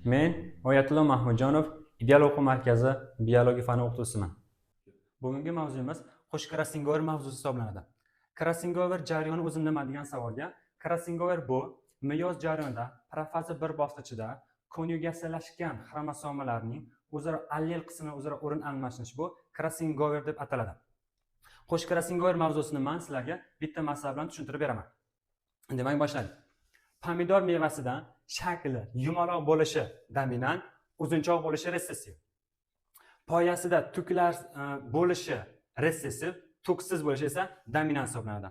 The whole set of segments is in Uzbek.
Men Oyatullo Mahmudjonov, Ideal o'quv markazi biologiya fani o'qituvchisiman. Bugungi mavzuyimiz qo'sh Krassingover mavzusi hisoblanadi. Krassingover jarayoni o'zi nima degan savolga, Krassingover bu meyoz jarayonida profaza 1 bosqichida konyugatsiyalashgan xromosomalarning o'zaro allel qismi o'zaro o'rin almashinishi, bu Krassingover deb ataladi. Qo'sh Krassingover mavzusini men sizlarga bitta masala bilan tushuntirib beraman. Demak, boshladik. Pomidor mevasidan shakli yumaloq bo'lishi dominant, uzunchoq bo'lishi retsessiv. Poyasida tuklar bo'lishi retsessiv, tuksiz bo'lishi esa dominant hisoblanadi.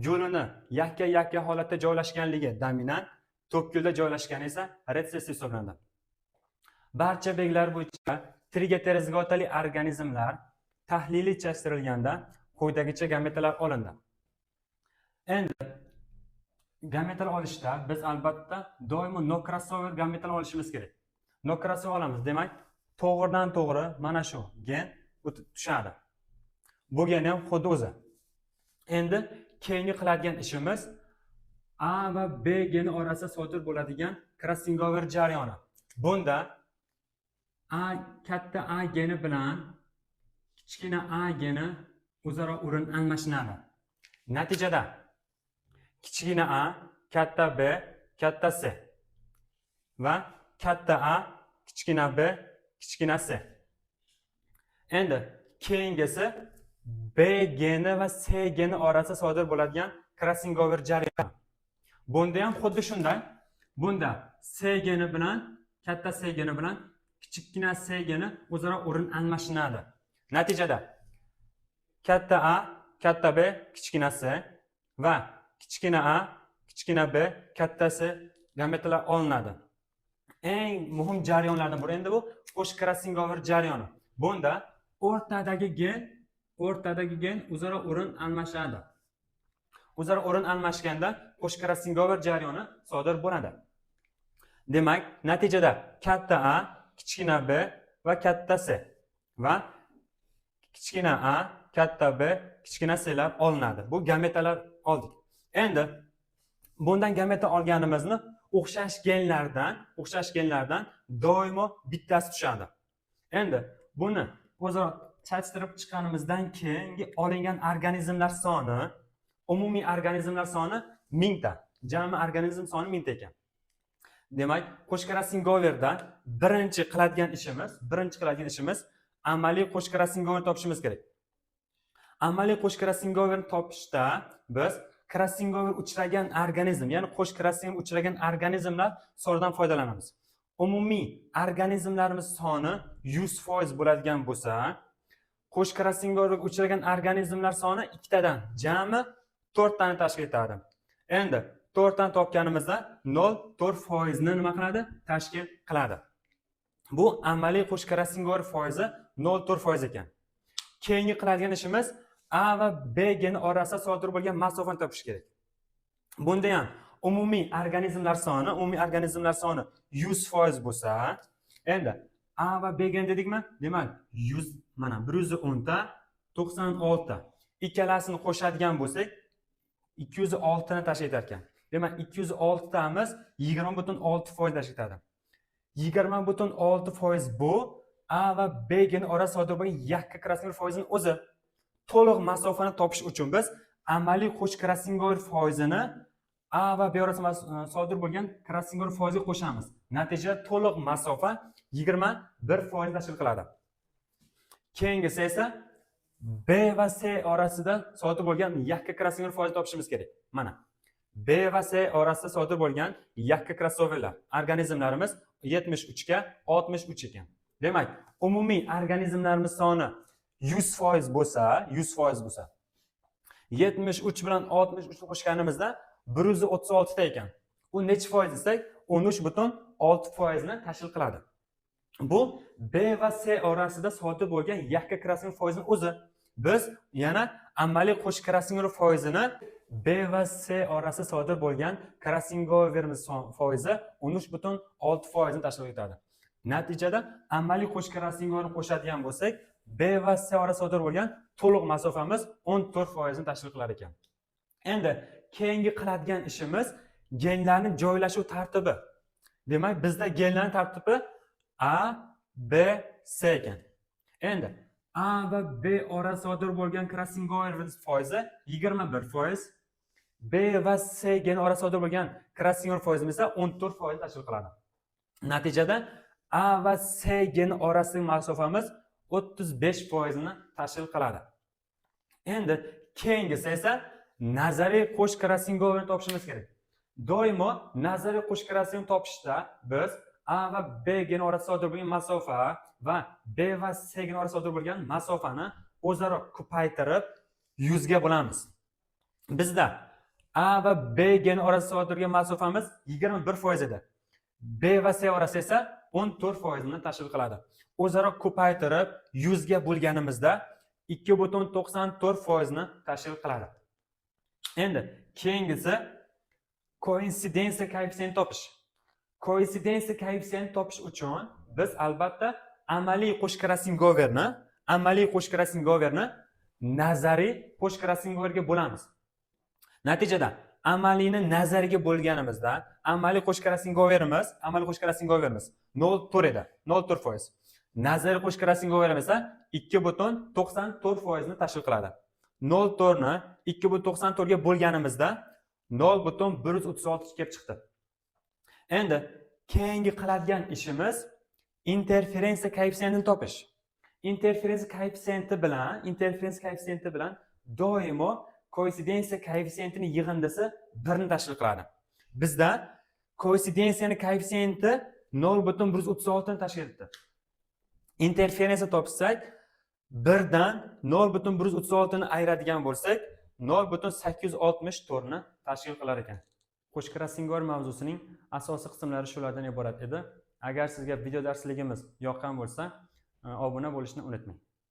Gulini yakka-yakka holatda joylashganligi dominant, to'pgulda joylashgani esa retsessiv hisoblanadi. Barcha belgilar bo'yicha trigeterozigotali organizmlar tahliliy chashtirilganda quyidagicha gametalar olindi. Endi gametalar olishda biz albatta doimo no crossover gametalar olishimiz kerak. No crossover olamiz, demak, to'g'ridan to'g'ri mana shu gen o'tib tushadi. Bu gen ham xuddi o'zi. Endi keyingi qiladigan ishimiz A va B geni orasida sodir bo'ladigan crossingover jarayoni. Bunda A, katta A geni bilan kichkina A geni o'zaro o'rin almashinadi. Natijada kichkina A, katta B, katta S va katta A, kichkina B, kichkina S. Endi keyingisi B geni va C geni orasida sodir bo'ladigan crossingover jarayoni. Bunda ham xuddi shunday. Bunda C geni bilan, katta C geni bilan kichikgina C geni o'zaro o'rin almashinadi. Natijada katta A, katta B, kichkina C va kichkina A, kichkina B, katta C gametalar olinadi. Eng muhim jarayonlardan biri endi bu qo'sh crossingover jarayoni. Bunda o'rtadagi gen o'zaro o'rin almashadi. O'zaro o'rin almashganda qo'sh crossingover jarayoni sodir bo'ladi. Demak, natijada katta A, kichkina B va katta C va kichkina A, katta B, kichkina C lar olinadi. Bu gametalar oldik. Endi bundan gameta olganimizni o'xshash genlardan doimo bittasi tushadi. Endi buni o'zaro chachtirib chiqqanimizdan keyingi olingan organizmlar soni, umumiy organizmlar soni 1000 ta. Jami organizm soni 1000 ta ekan. Demak, qo'sh crossingoverda birinchi qiladigan ishimiz amaliy qo'sh crossingover topishimiz kerak. Amaliy qo'sh crossingoverni topishda biz crossingover uchragan organizm, ya'ni qo'sh crossingover uchragan organizmlar sonidan foydalanamiz. Umumiy organizmlarimiz soni 100% bo'ladigan bo'lsa, qo'sh crossingoverga uchragan organizmlar soni ikkitadan, jami to'rttani tashkil etadi. Endi to'rttani topganimizda 0,4 foizni nima qiladi? Tashkil qiladi. Bu amaliy qo'sh crossingover foizi 0,4% ekan. Keyingi qiladigan ishimiz A va B geni orasida sodir bo'lgan masofani topish kerak. Bunda ham umumiy organizmlar soni 100% bo'lsa, endi A va B gen dedikmi? Demak, 100, mana 110 ta, 96 ta. Ikkalasini qo'shadigan bo'lsak, 206 ni tashkil etar ekan. Demak, 206 tamiz 20,6% tashkil etadi. 20,6% bu A va B geni orasida sodir bo'lgan yakka crossingover foizini o'zi. To'liq masofani topish uchun biz amaliy qo'sh crossingover foizini A va B orasida sodir bo'lgan crossingover foiziga qo'shamiz. Natijada to'liq masofa 21% tashkil qiladi. Keyingisi esa B va C orasida sodir bo'lgan yakka crossingover foizi topishimiz kerak. Mana, B va C orasida sodir bo'lgan yakka crossoverlar, organizmlarimiz 73 ga 63 ekan. Demak, umumiy organizmlarimiz soni 100% bo'lsa, 100% bo'lsa, 73 bilan 63 ni qo'shganimizda 136 ta ekan. U nechi foiz desak, 13,6 foizni tashkil qiladi. Bu B va C orasida sodir bo'lgan yakka crossingover foizini o'zi. Biz yana amaliy qo'sh crossingover foizini B va C orasida sodir bo'lgan crossingoverimiz foizi 13,6 foizni tashkil etadi. Natijada amaliy qo'sh crossingoverni qo'shadigan bo'lsak, B va C orasida sodir bo'lgan to'liq masofamiz 14 foizni tashkil qilar ekan. Endi keyingi qiladigan ishimiz genlarning joylashuv tartibi. Demak, bizda genlarning tartibi A, B, C ekan. Endi A va B orasida sodir bo'lgan crossing over foizi 21%, B va C geni orasida sodir bo'lgan crossing over foizimiz esa 14% tashkil qiladi. Natijada A va C geni orasidagi masofamiz 35 foizini tashkil qiladi. Endi keyingisi esa nazariy qo'sh crossing overni topishimiz kerak. Doimo nazariy qo'sh crossing topishda biz A va B geni orasida sodir bo'lgan masofa va B va C geni orasida sodir bo'lgan masofani o'zaro ko'paytirib 100 ga bo'lamiz. Bizda A va B geni orasida sodir bo'lgan masofamiz 21% edi. B va C orasi esa 14 foizini tashkil qiladi. O'zaro ko'paytirib 100 ga bo'lganimizda 2,94 foizni tashkil qiladi. Endi keyingisi koinsidensiya koeffitsiyentini topish. Koinsidensiya koeffitsiyentini topish uchun biz albatta amaliy qo'sh crossing overni nazariy qo'sh crossing overga bo'lamiz. Natijada amaliyni nazariga bo'lganimizda amaliy qo'sh crossing overimiz 0,4 edi, 0,4%. Nazariy qo'sh crossing overimiz esa 2,94 foizni tashkil qiladi. 0,4 ni 2,94 ga bo'lganimizda 0,136 kelib chiqdi. Endi keyingi qiladigan ishimiz interferensiya koeffitsiyentini topish. Interferensiya koeffitsiyenti bilan doimo koinsidensiya koeffitsiyentini yig'indisi birni tashkil qiladi. Bizda koinsidensiyani koeffitsiyenti 0,136 ni tashkil etdi. Interferensiya topsak, birdan 0,136 ni ayiradigan bo'lsak, 0,864 ni tashkil qilar ekan. Qo'sh crossing over mavzusining asosiy qismlari shulardan iborat edi. Agar sizga video darsligimiz yoqqan bo'lsa, obuna bo'lishni unutmang.